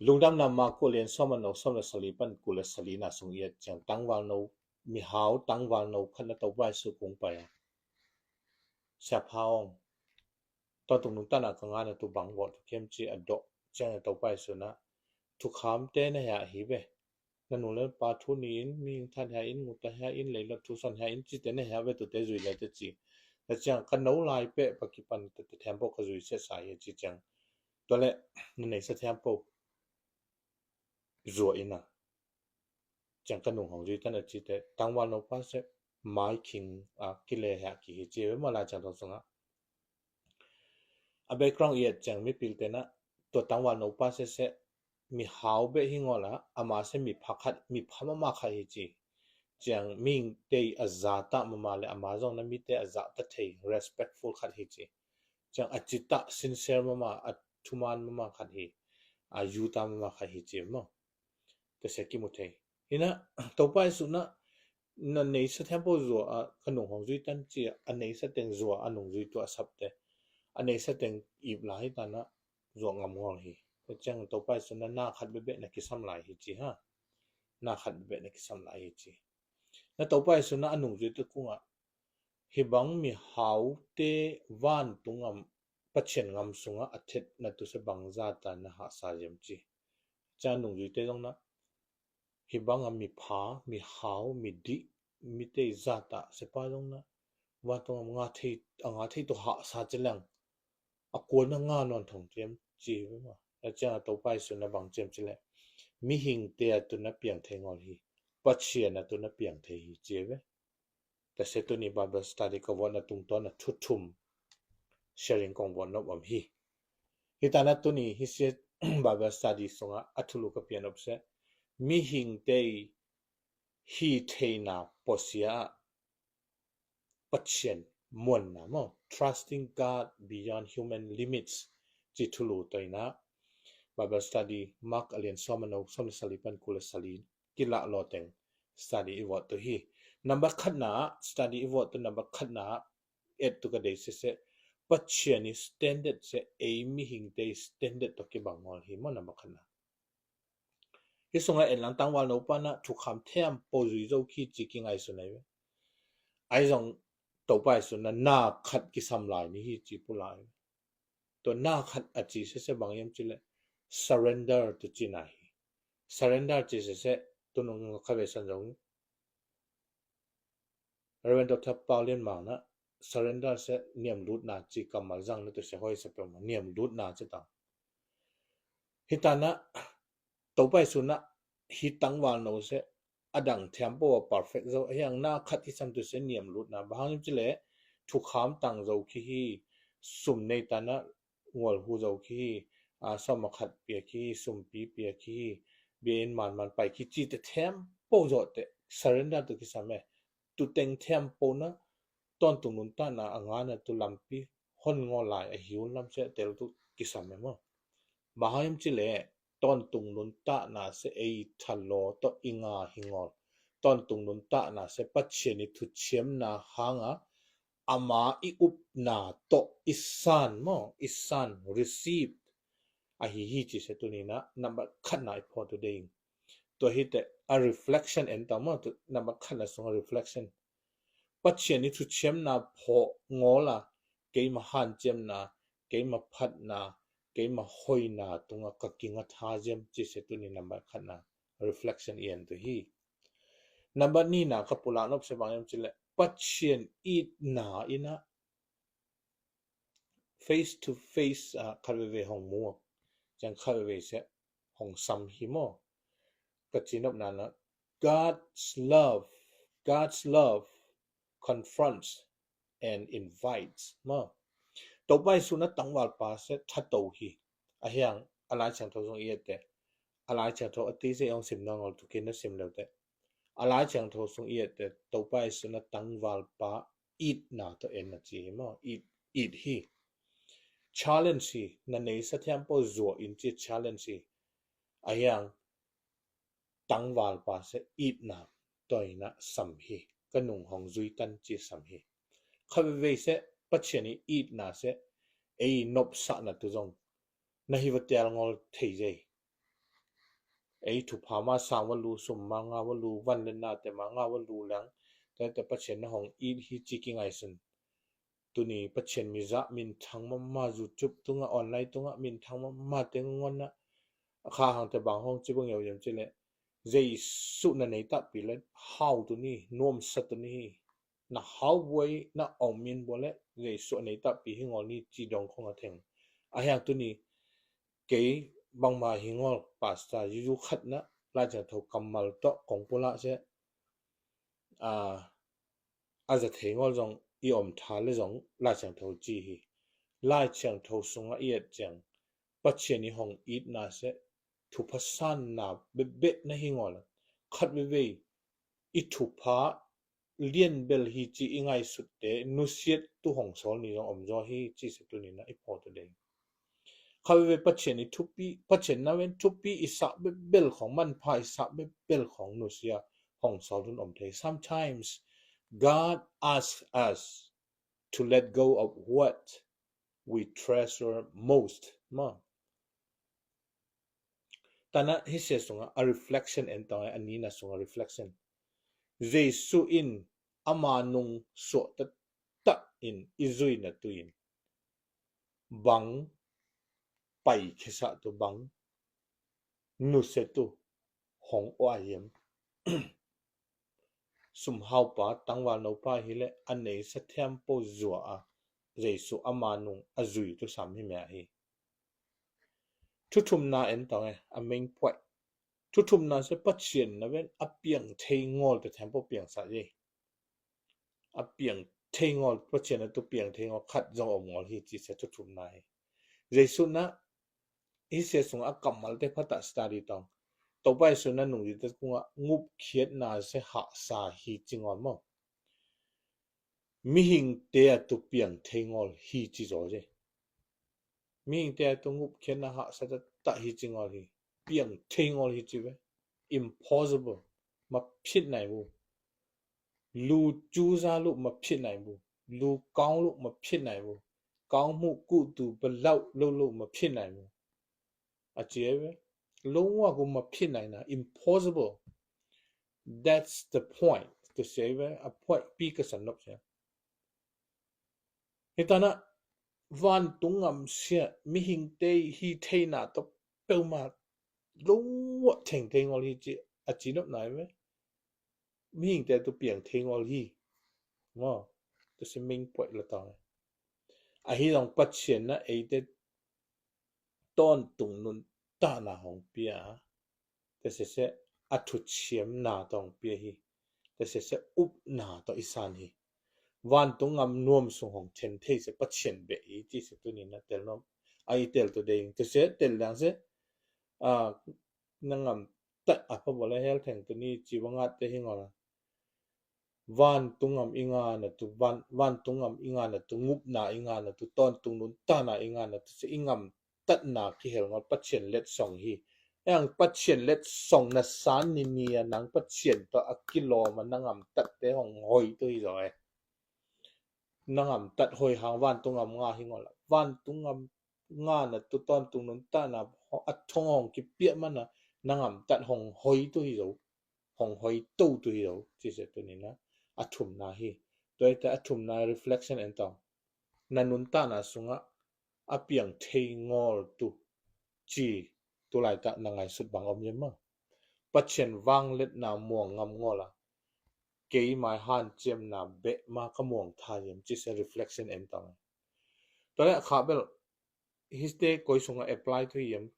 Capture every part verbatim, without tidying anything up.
Lungdamna Mark kua lian sawm a no sawm le sali pan kua le sali na sung i et ciang tangval no, mihau tangval no khat na Topa Jesu kung pai a, Sia Pha Aung, tawntung nungtana ka ngana tu bang vawh tu kem ci a dawh ciang a Topa Jesu na, thukhamte na hia hi ve. Na nu le pa thu ni in, mihing that hia in, nguta hia in, leilot thu son hia in cite na hia ve, tute zui le te ci. Na ciang ka no lai peh pa kipan tete thiampo ka zui siasa hi ci ciang, tua le na neisa thiampo zua ina ciang ka nung hong zui tan a cite tangval no pa se mai khing a kile hia ki hi ci ve ma Lai Ciangtho sunga. A background i et ciang mipil tena tua tangval no pa se se mihau beh hi ngol a, ama se mipha khat, mipha mama khat hi ci. Ciang mihingte a zata mama le ama zong na mite a zata thei, respectful khat hi ci. Ciang a cita sincere mama, a thuman mama khat hi, a yuta mama khat hi ci maw. Ka sia kimu thei. Hina Topa Jesu na, na neisa thiampo zua a ka nung hong zui tan ci a neisa teng zua a nung zui tua a sapte a neisa teng ip lai hi ta na zua ngam ngol hi. Ka ciang Topa Jesu na na khat bebeh na kisam lai hi ci ha. Na khat bebeh na kisam lai hi ci. Na Topa Jesu na a nung zui te kunga hibang mihaute vantung am Pathian ngam sunga a thet na tu se bang zata na hasa ziam ci. Ca nung zui te zong na hibang a mipha, mihau, midih, mite zata sepa zong na vantung am nga thei, a nga thei tu hasa ci leng a kuan a nga nuan thong ciam ci ve ma. A ciang a Topa Jesu na bang ciam ci le mihingte a tu na piang thei ngol hi, Pathian a tu na piang thei hi ci ve. Tasia tuni Bible study ka vawtna tungtawn a thuthum sharing kong vawt nop om hi. Hi ta na tuni hi sia Bible study sunga a thulu ka pian op se mihingte hi theina posia Pathian muanna maw, trusting God beyond human limits ci thulu toina Bible study Mark a lian sawm a no sawm le sali pan kua le sali kilah lawteng study i vawt tu hi. Number khatna study i vawt tu number khatna et tu ka dei sese Pathian i standard se ei mihingte standard to kibang ngol hi maw number khatna. Hi sunga en lang tangval no pa na thukham thiam po zui zo khi ci ki ngai su nai ve. Ai zong Topa Jesu na na khat kisam lai ni hi ci pu lai. Tua na khat a ci sese bang yam ci le surrender tu ci na hi. Surrender ci sese tu nung kha ve san zong Reverend Doctor Pau Lian Mang na surrender se niam lutna ci kammal zang na tu se hoi se pe ma niam lutna ci ta. Hi ta na Topa Jesu na hi tangval no se a dang thiam po a perfect zo a hiang na khat hi sam tu se niam lutna bang hang ci le thukham tang zo khi hi sum nei ta na ngual hu zo khi hi a sawm a khat pia khi hi sumpi pia khi hi bia in man man pai khi ci te thiam po zo te surrender tu kisam e. Tu teng thiam po na tawntung nuntakna a ngana tu lampi hon ngaw lai a hi un lam se tel tu kisam e maw. Bang hang yam ci le tawntung nuntakna se ei thalo tawh i nga hi ngawl. Tawntung nuntakna se Pathian i thuchiamna hanga ama i upna tawh i san maw, i san receive ahi hi ci se tunina number khatna i phaw tu dei. Tua hi te a reflection en ta maw, tu number khatna sunga reflection. Pathian i thuchiamna phaw ngawla keima hanciamna, keima phatna, keima hoina tunga ka kinga tha ziam ci se tuni number khatna reflection i en tu hi. Number nina ka pulak nop se bang yam ci le Pathian itna ina face to face a khat veve hong mu a ciang khat veve se hong sam hi maw. Ka ci nop nana God's love, God's love confronts and invites maw. Topa Jesu na tangval pa se thato hi. A hiang a Lai Siangtho sung i et te a Lai Siangtho a ti se hong sim na ngol tu kin na sim leu te a Lai Siangtho sung i et te Topa Jesu na tangval pa itna tawh en na ci hi maw. It, it hi. Challenge hi. Na neisa thiam po zuah in ci challenge hi. A hiang tangval pa se itna tawh ina sam hi. Ka nung hong zui tan ci sam hi. Kha vevei se Pathian i itna se ei nopsahna tu zong na hi va tial ngol thei zei. ei thupha ma sang va lu, sum ma nga va lu, van le nate ma nga va lu leng, tua te Pathian na hong it hi ci kingaihsun. Tuni Pathian mi zah minthang mahmah, YouTube tungah, online tungah minthang mahmah te ngonna a kha hangte bang hong ci bang yau yam ci le, Jesu na nei tahpi le hau tuni, nuamsa tuni hi. Na hau buai na ong min buai le Jesu a nei tahpi hi ngol ni ci dong khong a theng. A hiang tuni kei bangma hi ngol, pastor yuyu khatna Lai Thiangtho kammal tawh kong pulak se, a, a za thei ngol zong i om tha le zong Lai Thiangtho ci hi. Lai Thiangtho sungah i et ciang Pathian i hong itna se thupha sanna bebeh na hi ngol. Khat vevei i thupha lian bel hi ci i ngaihsutte nusiat tu hong sawl ni zong om zaw hi ci se tuni na i phaw tu dei. Kha veve Pathian i thupi, Pathian na ven thupi i sak bebel khong, manpha i sak bebel khong nusia hong sawl hun om thei. Sometimes God asks us to let go of what we treasure most. Ma. Tana hi se sunga a reflection en tong a nina sunga reflection. Jesu in ama nung suah ta ta in i zuina tu in bang pai khesa tu bang nuse tu hong ua yem. Sumhaupa tangval nopa hi le a nei sa thiam po zua a Jesu ama nung a zui tu sam hi mia hi. Thuthumna en tong e a meng puai. Thuthumna se Pathian na ven a piang thei ngol te thiam po piang sa ye. A piang thei ngol Pathian na tu piang thei ngol khat zong om ngol hi ci se thuthumna hi. Jesu na hi se sung a kammal te phata study tong. Topa Jesu na nung di te kunga ngup khiatna se hahsa hi ci ngol mo. Mihingte a tu piang thei ngol hi ci zaw ze. Mihingte a tu ngup khiatna hahsa ta ta hi ci ngol hi. Piang thei ngol hi ci ve. Impossible. Ma phit nai bu. Lu cu za lu ma phit nai bu. Lu kaung lu ma phit nai bu. Kaung mu ku tu ba lau lo lo ma phit nai bu. A ci ai ve. Lo ngua ku ma phit nai na. Impossible. That's the point. Tu se ai ve. A point pi ka san nop se. Hi tana vantung ngam sia mihingte hi theina to peuma lo ngua theng thei ngol hi ci a ci nop nai ve. Mihingte tu piang thei ngol hi. Mo, tu si ming puai la tong. A hi long Pathian na eite tawntung nun tana hong pia. Te sese a thuchiam na tong pia hi. Te sese up na to isan hi. Vantung ngam nuam sung hong then thei se Pathian be hi ti se tuni na tel nom. A i tel tu dei. Te se tel dang se a na ngam tat a pa bol a hel theng tuni ci bang a te hi ngol a. Vantung ngam i ngana tu van, vantung ngam i ngana tu ngupna i ngana tu tawntung nun tana i ngana tu se i ngam tatna kihel ngol Pathian let song hi. Eng Pathian let song na san ni ni a nang Pathian to a kilawm a na ngam tat te hong hoi tu hi zaw e. Na ngam tat hoi hang vantung ngam nga hi ngol a. Vantung ngam ngana tu tawntung nun tana a thong hong kipiah mana na ngam tat hong hoi tu hi zo. Hong hoi to tu hi zo. Ci se tu ni na a thumna hi. Tua ite a thumna reflection en tong. Na nun tana sunga a piang thei ngol tu ci tu lai ta na ngaisut bang om yem ma. Pathian vang letna muang ngam ngol a. Kei mai han ciamna beh ma ka muang tha yem ci se reflection en tong. Tua le kha bel histe koi sunga apply tu yem.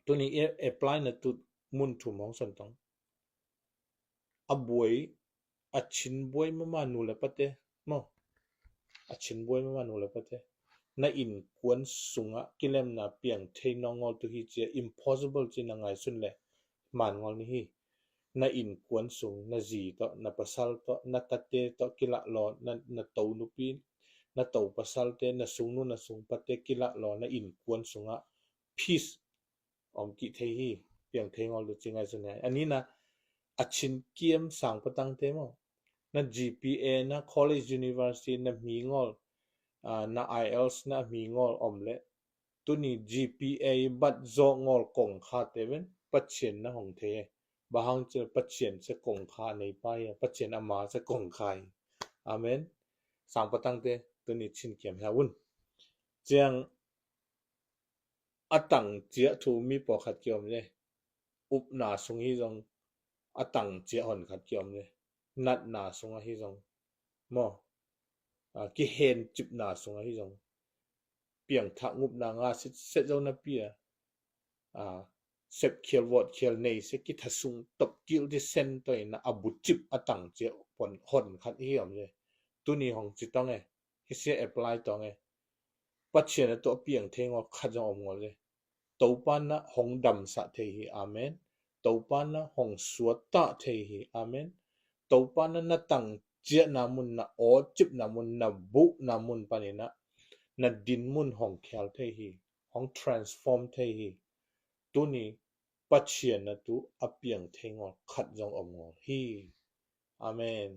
Tuni apply na tu mun thum hong son tong. A buai a chin buai mama nu le pate mo. A chin buai mama nu le pate. Na innkuan sunga kilemna piang thei nongol tu hi cia impossible ci na ngaisun le man ngol ni hi. Na innkuan sung na zi tawh na pasal tawh na tate tawh kilah law na, na to nupi na to pasalte na sungnu na sung pate kilah law na innkuan sunga peace om kih thei hi. Piang thei ngol tu ci ngaisun hi. A nina a chin kiam sang patangte maw? Na G P A na college university na mi ngol, na I E L T S na mi ngol om le tuni G P A bat zawh ngol kong khate ven Pathian na hong thei e. Bang hang cih leh Pathian sia kongkha nei pa hi a, Pathian ama sia kongkha hi. Amen. Sangpatangte, tuni chin kiam hia un. Ciang a tang ciah thu mi pawlkhat kiom le, upna sung hi zong a tang ciah hon khat kiom le, natna sung ahi zong maw, a, kihencipna sung ahi zong, piangthak ngupna nga sit set zo napi a, a, sepkhial vawtkhial nei se kithasung top kilti sen toina a bucip a tang ciah hon, hon khat hi om le. Tuni hong ci tong e, hi sia apply tong e. Pathian a tua piang thei ngawl khat zong om ngawl le. Topa na hong damsah thei hi. Amen. Topa na hong suattah thei hi. Amen. Topa na na tang ciahna mun, na awcipna mun, na buhna mun paninah na din mun hong khial thei hi. Hong transform thei hi. Tuni Pathian a tu a piang thei ngawl khat zong om ngawl hi. Amen.